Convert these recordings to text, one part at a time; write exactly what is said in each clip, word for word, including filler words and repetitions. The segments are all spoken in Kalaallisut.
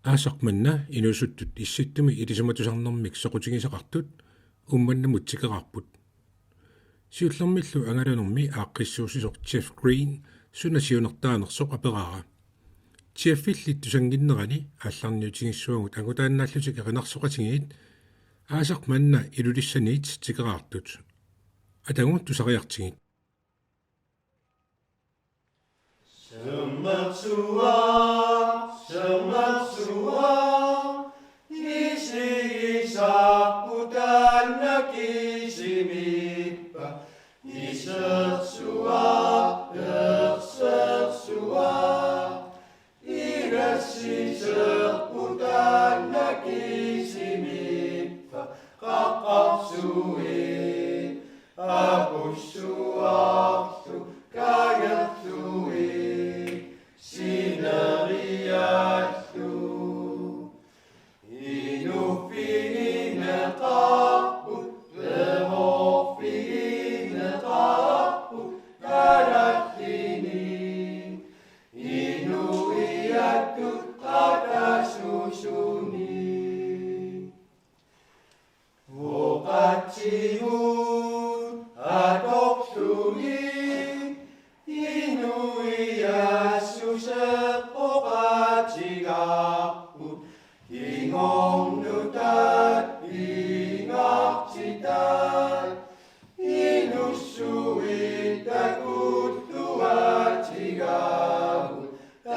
Aasaq manna inuusuttut Issittumik ilisimatusarnermik soqutigisaqartut Uummannamut tikeraarput. Siullermillu angalanermi aaqqissuussisoq Jeff Green suna siunertaanersoq aperaara. Jeffilli tusannginnerani aallarniutigissuagut angutaannaallutik erinarsoqatigiit aasaq manna Ilulissaniit tikeraartut. Atagu tusariartigit. Sermersuaq, sermersuaq, isigisarput taanna kisimiippa. Isersuaq, ersersuaq, inassiserput taanna kisimiippa. Qaqqarsuit, apussuarlu, kangerluit, sineriallu. Inuuffigineqarput, perorfigineqarput, kalaallinik, inuiattut qatassuusunik. Oqaatsigut atorlugit, inuiassuseq oqaatigaarput, kingornutat pingaartitat, inussuit takulluaatigaavut,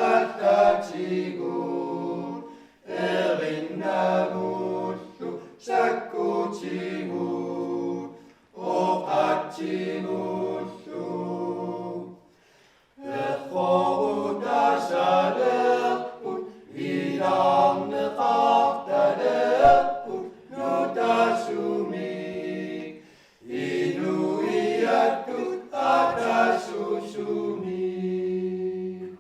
allaatigut erinnagullu sakkutigut oqaatsigullu. Errorutasalerput, ilarneqartalerput nutaasumik, inuiattut qatassuusunik.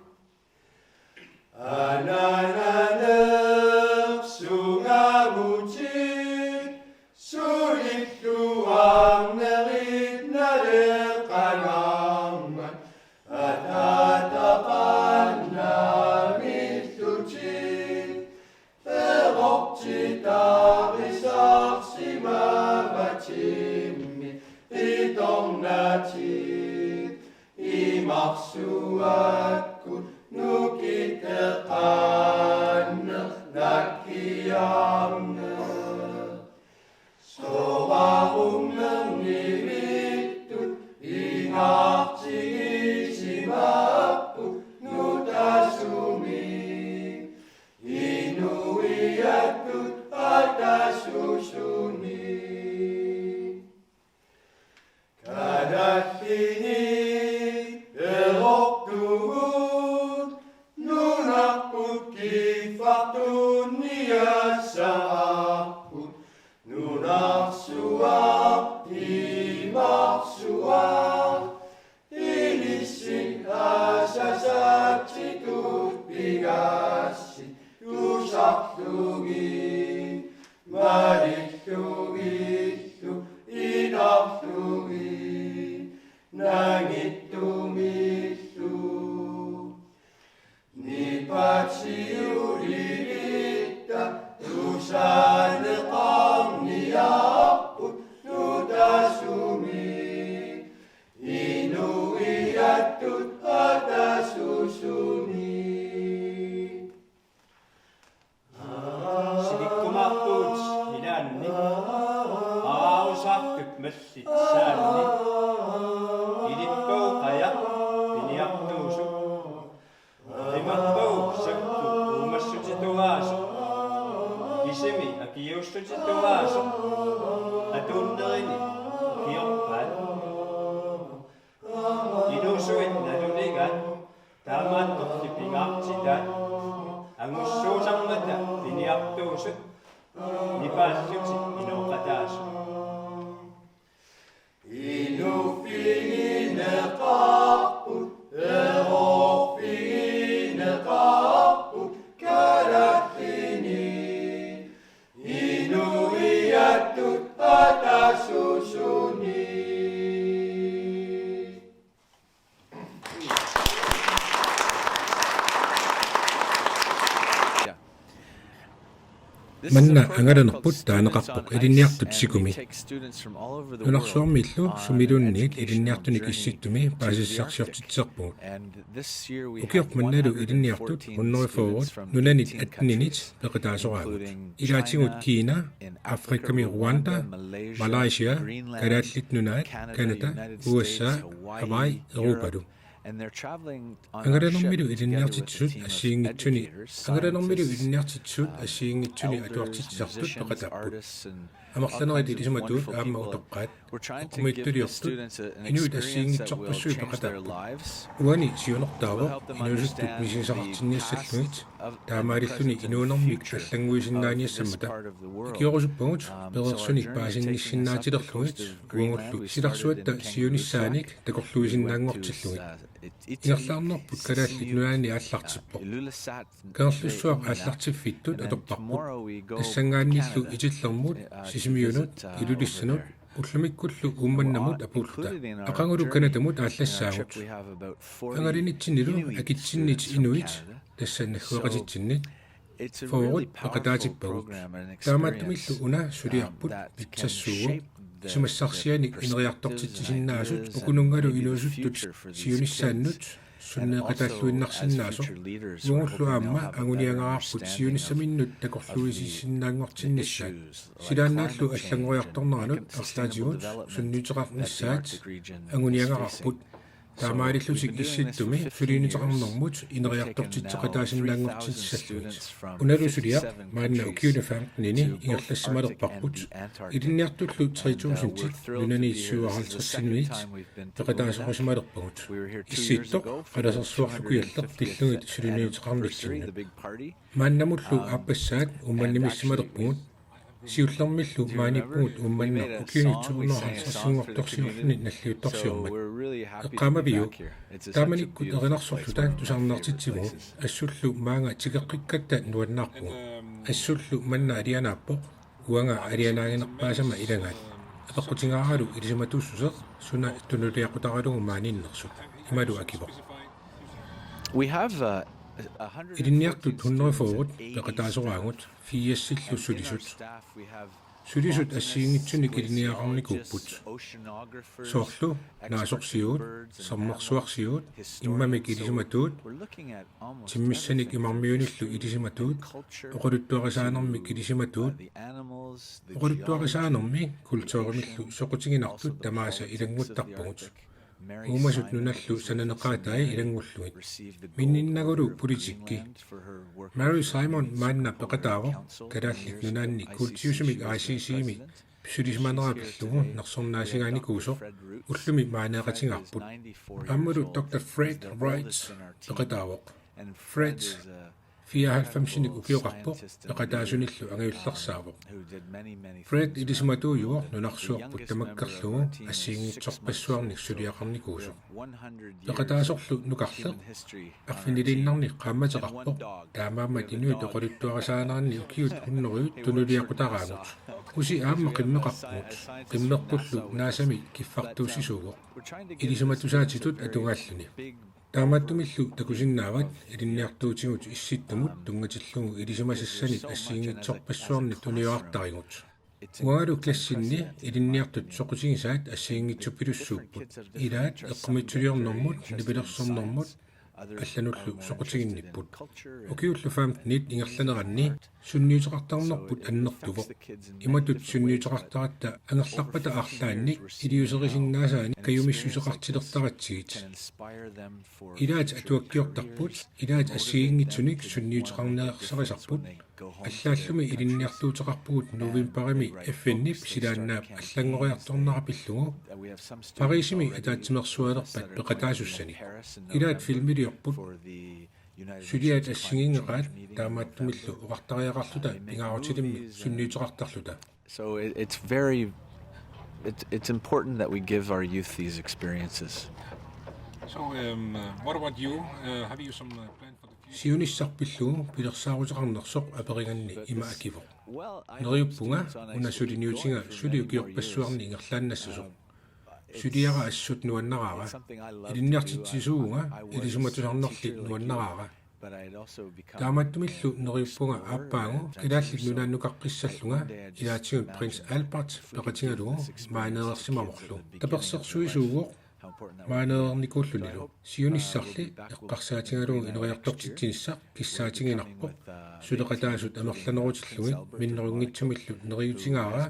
Anaananeq sungavutit, sulilluarnerit naleqangaarmat, ataataqaannamillutit, perortitaarisarsimavatimmi qitornatit, imarsuakkut nukitteqaanneq nakkiarneq. Soraarummernivittut ingaartigisimapput nutaasumik, inuiattut qatassuusunik. Kalaallinik erortugut, nunarput kiffartuunniassaraarput, nunarsuaq, imarsuaq, ilissi asasaatitut pigaassi tusarlugit, malillugillu ilarlugit nangittumillu. Nipaatsiulivitta tusaaneqarniarput nutaasumik, inuiattut qatassuusunik. Sivikkumaarpugut ilaanni, aarusartut mallit saanni, ilippauqaja piniartuusoq, qimarpauq sakku uumassutitugaasoq, kisimi akiuussutitugaasoq, atuunnerini ukiorpaat. Inuusuit nalunigaat, taamaattorli pingaartitaat, angussuusarmata piniartuusut, nipaallutik inooqataasut. Inuuffigineqarput, erorfigineqarput, kalaallinik, inuiattut qatassuusunik. Manna angalanerput taaneqarpoq ilinniartut sikumi. Nunarsuarmiillu sumiluunniit ilinniartunik issittumi paasissarsiortitsisarpugut. Ukioq mannalu ilinniartut hundrede fyrre nunanit atteninit peqataasoraagut. Ilaatigut Kina, Afrikami Rwanda, Malaysia, Kalaallit Nunaat, Canada, U S A, Hawaii, Europalu. Angalanermilu ilinniartitsisut assigiinngitsuni, angalanermilu ilinniartitsisut assigiinngitsuni atuartitsisartut peqataapput. Amerlanerit ilisimatuut aamma utoqqaat. Eqqumiitsuliortut inuit assigiinngitsorpassuit peqataapput. Uani siunertaavoq inuusuttut misigisaqartinniassallugit, taamaalilluni inuunermik allannguisinnaaniassammata. Ikiorusuppagut pereersunik paasinnissinnaatilerlugit uagullu silarsuatta siunissaanik takorluisinnaanngortillugit. Ingerlaarnerput Kalaallit Nunaanni aallartippoq. Kangerlussuaq aallartiffittut atorparput. Tassanngaanniillu Itillermut, Sisimiunut, Ilulissanut, ullumikkullu Uummannamut apuulluta. Aqagulu Canadamut aallassaagut. Angalanitsinnilu akitsinnit inuit, tassa naggueqatitsinnit, fyrret peqataatippagut. Taamaattumillu una suliarput pitsassuuvoq. Isumassarsianik ineriartortitsisinnaasut ukununngalu inuusuttut siunissaannut sunneeqataalluinnarsinnaasoq. Uagullu aamma anguniagaraarput siunissaminnut takorluuisisinnaanngortinnissaat. Silaannaallu allanngoriartorneranut arlaatigut sunniuteqarnissaat anguniagaraarput. Taamaalillutik issittumi suliniuteqarnermut ineriartortitseqataasinnaanngortitsissallugit. Unalu suliaq maanna ukiuni femtenini ingerlassimalerparput. Ilinniartullu tre tusindit nunaniit syvoghalvtredsinit peqataasorisimalerpagut. Issittoq qalasersuarlu kujalleq pillugit suliniuteqarnitsinnut. Maannamullu aappassaat Uummannamiissimalerpugut. Siullermillu maaniippugut Uummannaq ukiuni to hundrede og halvtredsinngortorsiorluni nalliuttorsiormat. Eqqaamaviuk? Taamanikkut erinarsorluta tusarnaartitsivugut. Assullu maanga tikeqqikkatta nuannaarpugut. Assullu manna alianaappoq. Uanga alianaaginerpaasama ilagaat. Apeqqutingaaralu ilisimatuussuseq suna tunuliaqutaralugu maaniinnersut. Imalu akivoq. We have uh, a hundred Ilinniartut hundrede fyrret peqataasoraagut firsillu sulisut. Sulisut assigiinngitsunik ilinniagaqarnikuupput. Soorlu naasorsiuut, sermersuarsiuut, immamik ilisimatuut, timmissanik imarmiunillu ilisimatuut, oqaluttuarisaanermik ilisimatuut, oqaluttuarisaanermi kulturimillu soqutiginartut tamaasa ilannguttarpagut. Uumasut nunallu sananeqaatai ilanngullugit. Minninnagulu politikki. Mary Simon maanna peqataavoq Kalaallit Nunaanni kuultiusumik I C C-mi pisulisimanera pillugu nersornaasigaanikuusoq, ullumi maaneeqatigaarput. Aammalu Doktor Fred Wright peqataavoq. Fred fireoghalvfemsinik ukioqarpoq, peqataasunillu angajullersaavoq. Fred ilisimatuujuvoq nunarsuarput tamakkerlugu assigiinngitsorpassuarnik suliaqarnikuusoq. Peqataasorlu nukarleq arfiniliinnarnik qaammateqarpoq, taamaammat inuit oqaluttuarisaaneranni ukiut hunnorujut tunuliaqutaraagut. Usi aamma qimmeqarpugut, qimmeqqullu naasami kiffartuussisuuvoq, ilisimatusaatitut atugaalluni. Taamaattumillu takusinnaavat ilinniartuutigut issittumut tunngatillugu ilisimasassanit assigiinngitsorpassuarnit tuniorartarigut. Uangalu klassinni ilinniartut soqutigisaat assigiinngitsuppilussuupput. Ilaat eqqumiitsuliornermut, nipilersornermut allanullu soqutiginnipput. Ukiullu femtenit ingerlaneranni sunniuteqartarnerput annertuvoq. Imatut sunniuteqartaratta angerlarpata arlaannik iliuuserisinnaasaannik kajumissuseqartilertaratsigit. Ilaat atuakkiortarput, ilaat assigiinngitsunik sunniuteqarniarsarisarput. Allaallumi ilinniartuuteqarpugut novembarimi F N-ip silaannaap allanngoriartornera pillugu. Parisimi ataatsimeersualerpat peqataasussanik. Ilaat filmiliorput. Suliaat assigiinngeqaat, taamaattumillu oqartariaqarluta pingaarutilimmik sunniuteqartarluta. So it, it's very, it's, it's important that we give our youth these experiences. So, um, uh, what about you? Uh, have you some uh, plan for the future? Siunissaq pillugu pilersaaruteqarnersoq aperiganni ima akivoq. Neriuppunga una suliniutiga suli ukiorpassuarni ingerlaannassasoq. Suliara assut nuannaraara. Ilinniartitsisuuvunga, ilisimatusarnerli nuannaraara. Taamaattumillu neriuppunga aappaagu Kalaallit Nunaannukaqqissallunga ilaatigut Prins Albert peqatigalugu maaneereersimamorlu. Tapersersuisuuvoq maaneereernikuullunilu. Siunissarli eqqarsaatigalugu ineriartortitsinissaq kissaatiginarpoq, suleqataasut amerlanerutillugit minnerunngitsumillu neriutigaara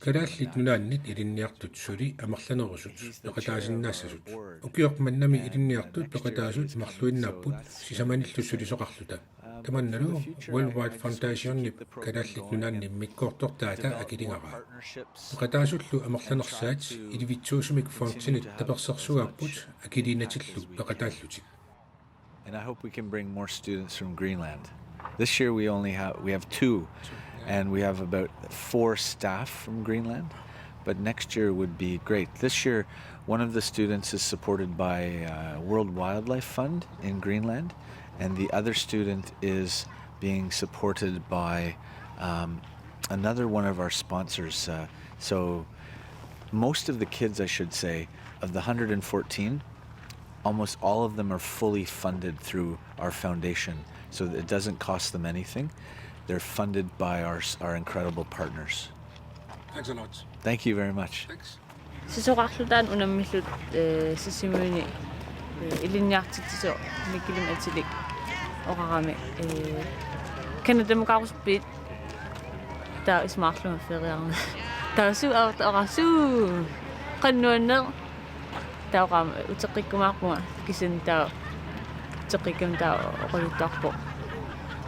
Kalaallit Nunaannit ilinniartut suli amerlanerusut peqataasinnaassasut. Ukioq mannami ilinniartut peqataasut marluinnaapput sisamanillu sulisoqarluta. Tamannalu World Wide Foundationip Kalaallit Nunaanni immikkoortortaata akiligaraa. Peqataasullu amerlanersaat ilivitsuusumik fondinit tapersersuaapput akiliinatillu peqataallutik. And I hope we can bring more students from Greenland. This year we only have we have two, and we have about four staff from Greenland. But next year would be great. This year, one of the students is supported by uh, World Wildlife Fund in Greenland, and the other student is being supported by um, another one of our sponsors. Uh, so most of the kids, I should say, of the one hundred fourteen, almost all of them are fully funded through our foundation, so it doesn't cost them anything. They're funded by our, our incredible partners. Thanks a lot. Thank you very much. Thanks. Sisoqarlutaan unammillu eh, Sisimiuni eh, ilinniartitsisoq Mikkelimik atilik oqarami eh, Canadamukaarusuppit, taava isumaqarlunga feriarna. Taava suu aorta oqarami suu qanoq nuanneq. Taava oqarami uteqqikkumaarpunga, kisianni taava uteqqikkama taava oqaluttuarpoq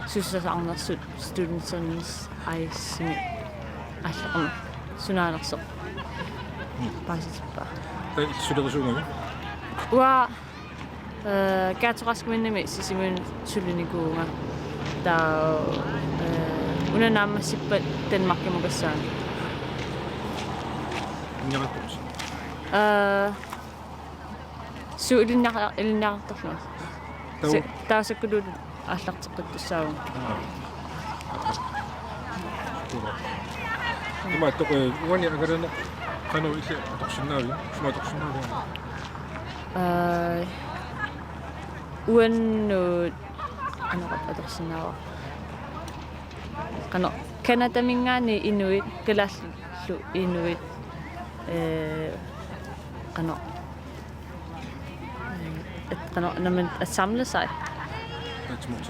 susassarnersut Students on Ice-imi aallarnersoq sunaanersoq paasitippaa. Taava sulerisuugami? Uanga eh, Gertrud Rask Minde-mi Sisimiunut sulinikuuvunga. Taava eh, una naammassippat Danmarkimukassaanga. Ilinniartut. Eh, suu ilinniar- ilinniartorlunga. Taava Se- Taava Sakkuluullu aallarteqqittussaavunga. Imaattoq eh, uani angalaneq qanoq illit atorsinnaaviuk? Sumut atorsinnaaviuk? Eh, uannut qanoq atorsinnaavara. Qanoq Canadaminngaanniit inuit, kalaallilu inuit eh, qanoq eh, at- qanoq namit at samle sig.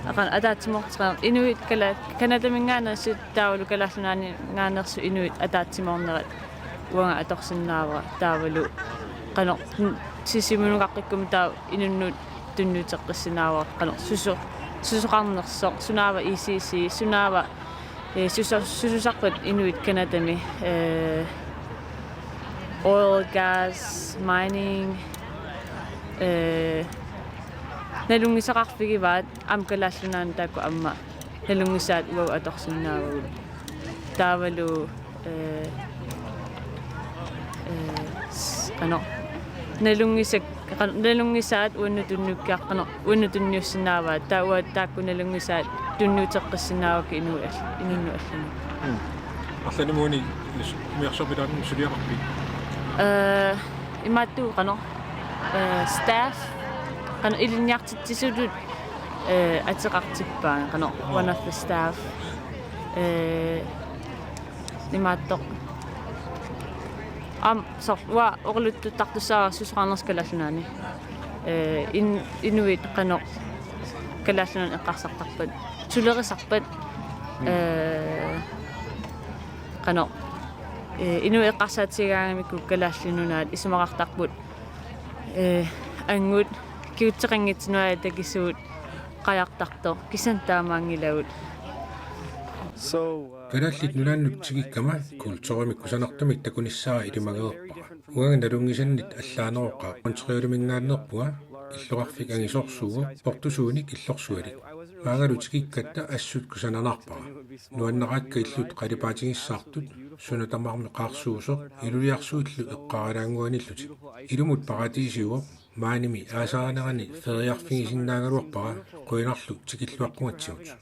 Qanoq ataatsimoortoq inuit kala- Canadaminngaanneersut taavalu Kalaallit Nunaanninngaanneersut inuit ataatsimoornerat uanga atorsinnaavara, taavalu qanoq Sisimiunukaqqikkuma taava inunnut tunniuteqqissinnaavara, qanoq susu- susoqarnersoq, sunaava E C C, sunaava eh, susu- sususarpat inuit Canadami eh, oil, gas, mining eh, nalunngisaqarfigivaat, aamma Kalaallit Nunaannut taakku aamma nalunngisaat uagut atorsinnaavagut. Taavalu eh, eh, s- qanoq nalunngisak- qanoq nalunngisaat uannut tunniukkiartoq, qanoq uannut tunniussinnaavaat, taava uagut taakku nalunngisaat tunniuteqqissinnaavagut inuit all- inunnut allanut. Arlaannik uani umiarsuarpilaarnermi suliaqarpit? Eh, imaattoq qanoq eh, staff, qanoq ilinniartitsisutut eh, ateqartippaanga, qanoq one of the staff eh, imaattoq. Aamma soorlu uanga oqaluttuttartussaavara susoqarnersoq Kalaallit Nunaanni. Eh, in- inuit qanoq Kalaallit Nunaannut eqqarsartarpat, sulerisarpat eh, qanoq eh, inuit eqqarsaatigigaangamikku Kalaallit Nunaat isumaqartarput eh, angut kigutseqanngitsunik takisuut qajartartoq, kisianni taamaanngilagut. Kalaallit Nunaannut tikikkama kulturimik kusanartumik takunissaa ilimagereerpara. Uanga nalunngisannit allaaneroqaaq, Montrealiminngaanneerpunga, illoqarfik angisoorsuuvoq, portusuunik illorsualik. Maangalu tikikkatta assut kusananaarpara. Nuannaraakka illut qalipaatigissartut, suna tamarmi qaarsuusoq, iluliarsuillu eqqaaralaannguanillutik. Ilumut paratiisiuvoq, maanimi aasarinerani feriarfigisinnaagaluarpara, qujanarlu tikilluaqqugatsigut.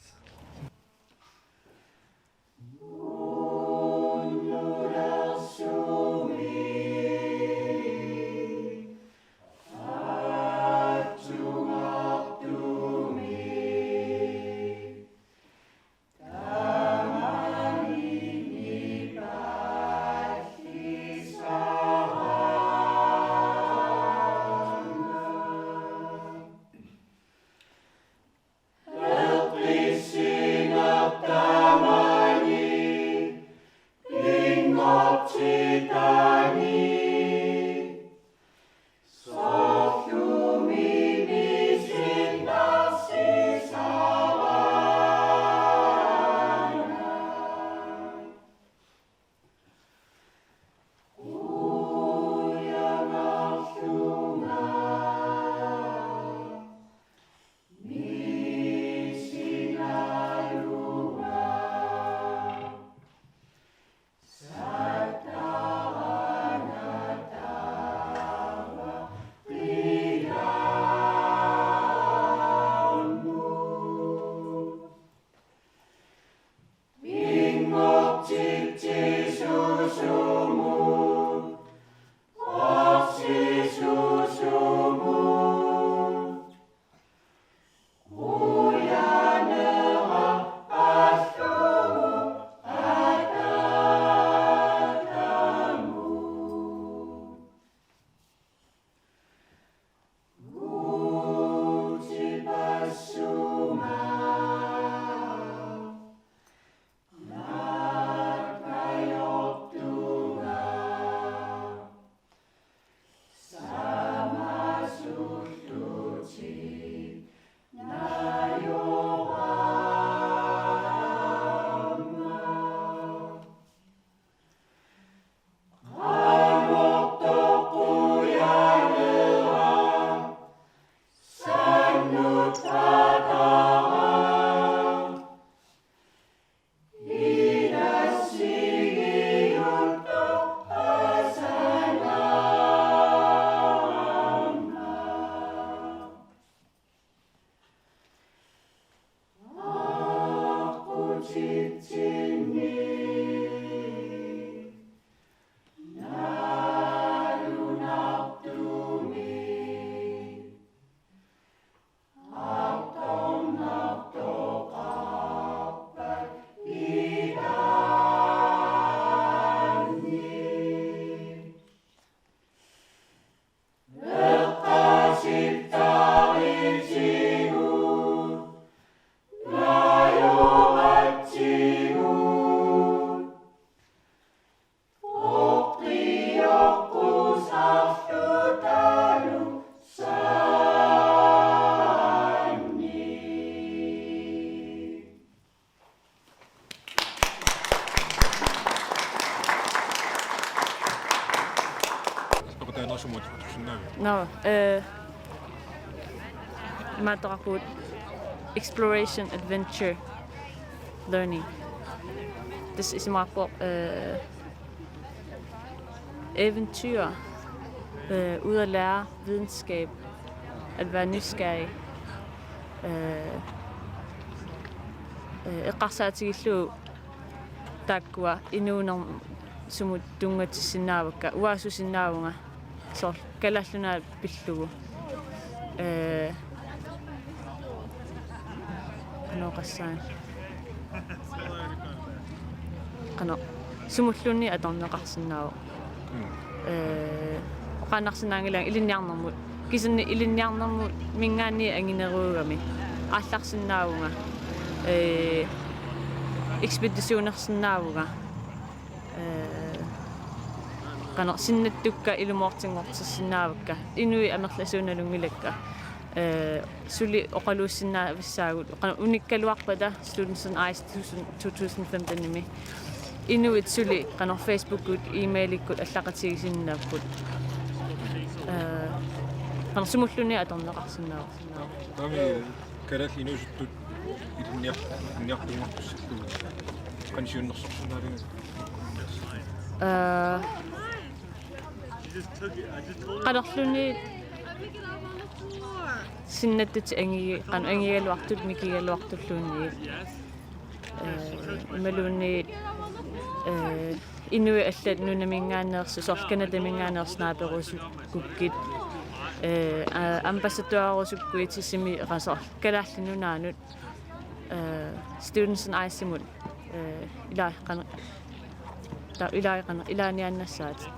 Nå, øh, imaattoqarpugut exploration, adventure, learning. Tassa isumaqarpoq, øh, eventyr, øh, ud at lære, videnskab, at være nysgerrig. Øh, øh, eqqarsaatigalugu taakkua inuunermut sumut tunngatissinnaavakka, uanga susinnaavunga, soorlu Kalaallit Nunaat pillugu. Ee, qanoq oqassaanga. Qanoq sumulluunniit atorneqarsinnaavoq. Mm. Ee, oqaannarsinnaanngilanga ilinniarnermut. Kisianni ilinniarnermut minngaanniit angineruugami. Aallarsinnaavunga. Ee, ekspeditionersinnaavunga. Ee, qanoq sinnattukka ilumoortinngortissinnaavakka. Inuit amerlasuut nalunngilakka. Ee, suli oqaluussinnaavissaagut. Qanoq unikkaluarpata Students on Ice to tusind, to tusind femten-imi. Inuit suli qanoq Facebookikkut, e-mailikkut allaqatigisinnaapput. Ee, qanoq sumulluunniit atorneqarsinnaavoq. Taami kalaallit inuusuttut ilinniar-, ilinniartunngortussallugu qanoq siunnersorsinnaaviuk? Ee, qanorluunniit sinnattutit angigi-, qanoq angigaluartut mikigaluartulluunniit. Ee, imaluunniit, ee, inuit allat nunaminngaanneersut, soorlu Canadaminngaanneersut naaperusukkukkit. Ee, a-, ambassadørerusukkuit sisimi, qanoq soorlu Kalaallit Nunaannut, ee, Students on Ice-imut, ee, ilaa-, qanoq, ta-, ilaa-, qanoq, ilaaniaannassaatit.